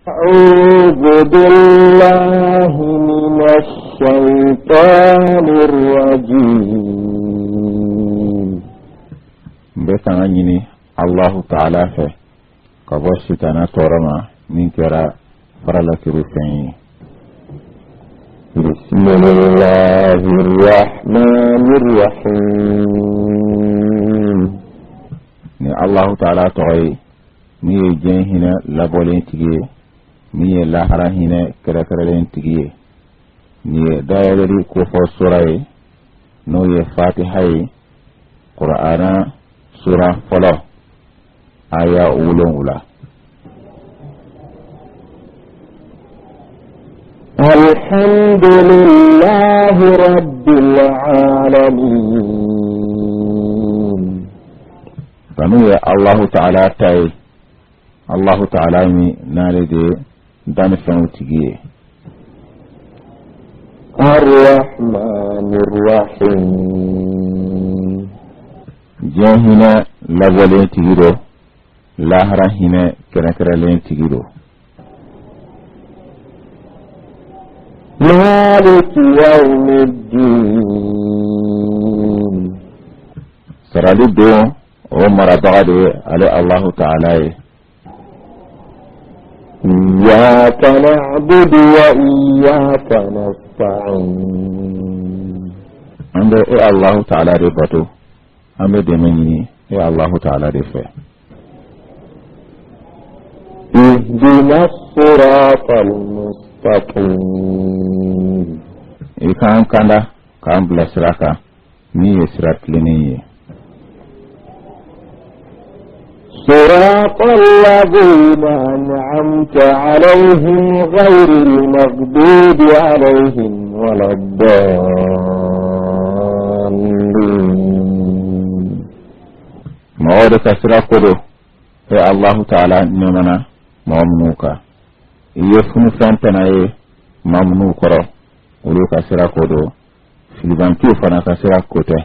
أعوذ بالله من الشيطان الرجيم N bɛ tanga ɲini Allahu Taala fɛ ka bɔ sitana tɔɔrɔ ma min kɛra faralakiru fɛn ye. بسم الله الرحمن الرحيم Ni Allahu Taala tɔgɔ ye min ye diɲɛ hinɛ labɔlen tigi ye, min ye lahara hinɛ kɛrɛkɛrɛlen tigi ye. Nin ye dayɛlɛli kofɔ sura ye, n'o ye Fatiha ye, Kur'ana sura fɔlɔ, aya 7. الحمد لله رب العالمين Tanu ye Allahu Taala ta ye, Allahu Taala min n'ale de ye dannifɛnw tigi ye. الرحمن الرحيم Diɲɛ hinɛ labɔlen tigi don, lahara hinɛ kɛrɛnkɛrɛnlen tigi don. مالك يوم الدين Sarali don o marabaga de ye ale Allahu Taala ye. إياك نعبد وإياك نستعين An bɛ e Allahu Taala de bato, an bɛ dɛmɛ ɲini e Allahu Taala de fɛ. اهدنا الصراط المستقيم I k'an kanda k'an bila sira kan min ye sira tilennen ye. صراط الذين أنعمت عليهم غير المغضوب عليهم ولا الضالين Mɔgɔw de ka sira ko don e Allahu Taala nɛɛmana mɔgɔ minnu kan, i ye funufɛn tɛna ye maa minnu kɔrɔ, olu ka sira ko don, filibanciw fana ka sira ko tɛ.